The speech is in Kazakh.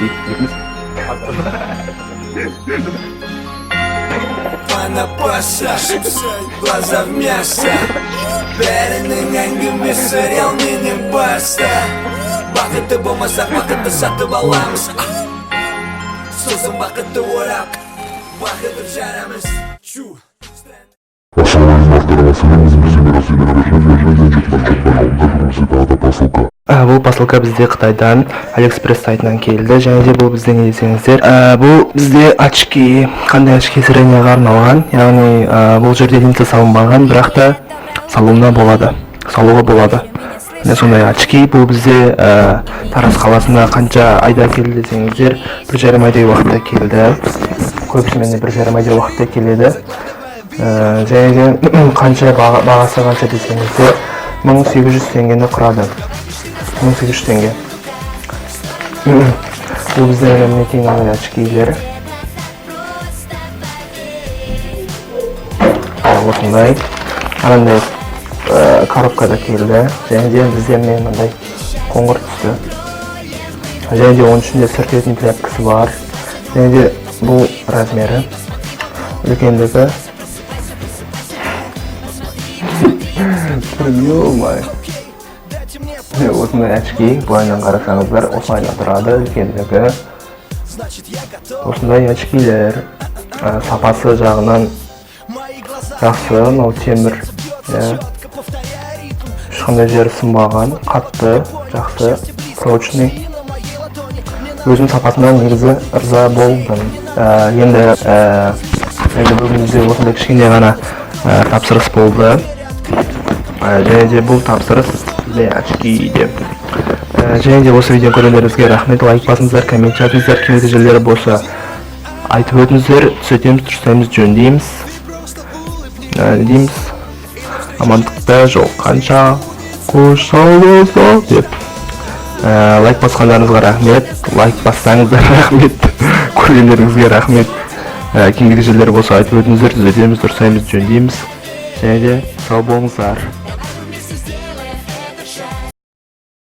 Екі. Панапаса, глаза в мясо. Бәрінің әңгімесі реал менен баста. Бақытты болмасақ, бақытты сатып аламыз. Сосын бақытты ойлап, бақытты жарамыз. Чу. Бұл посылка бізде Қытайдан, Алиэкспресс сайтынан келді. Және де бұл бізде не десеңіздер, бұл бізде очки. Қандай очки? Зрение ға арналған, яғни бұл жерде линза салынбаған, бірақ та салуына болады, салуға болады. Міне, сондай очки. Бұл бізде Тараз қаласына қанша айда келді десеңіздер, 1,5 айдай уақытта келді. Көбісі міне 1,5 айдай уақытта келеді. Және де қанша бағасы қанша десеңіздер, 1800 теңгені құрады, 1800 теңге. Бұл бізде, мінекей, мынандай очки лер. Осындай анандай коробка да келді. Және де бізде, міне, мынандай қоңыр түсті және де оның ішінде сүртетін тряпка сы бар. Және де бұл размері, үлкендігі. Ё-моё. Міне, осындай очки. Былайынан қарасаңыздар, осылайынан тұрады үлкендігі. Осындай очки лер. Сапасы жағынан жақсы. Мынау темір, иә, ешқандай жері сынбаған, қатты, жақсы, прочный. Өзім сапасына негізі ырза болдым. Енді бүгін бізде осындай кішкене ғана тапсырыс болды. Және де бұл тапсырыс бізде очки деп. Және де осы видео көргендеріңізге рахмет. Лайк басыңыздар, коммент жазыңыздар, кемелді жерлері болса, айтып өтіңіздер, түзетеміз, дұрыстаймыз, жөндейміз. Не дейміз, амандықта жолыққанша, қош сау болса деп. Лайк басқандарыңызға рахмет, лайк бассаңыздар рахмет, көргендеріңізге рахмет. Кемелді жерлері болса, айтып өтіңіздер, түзетеміз, дұрыстаймыз, жөндейміз. Және де сау болыңыздар.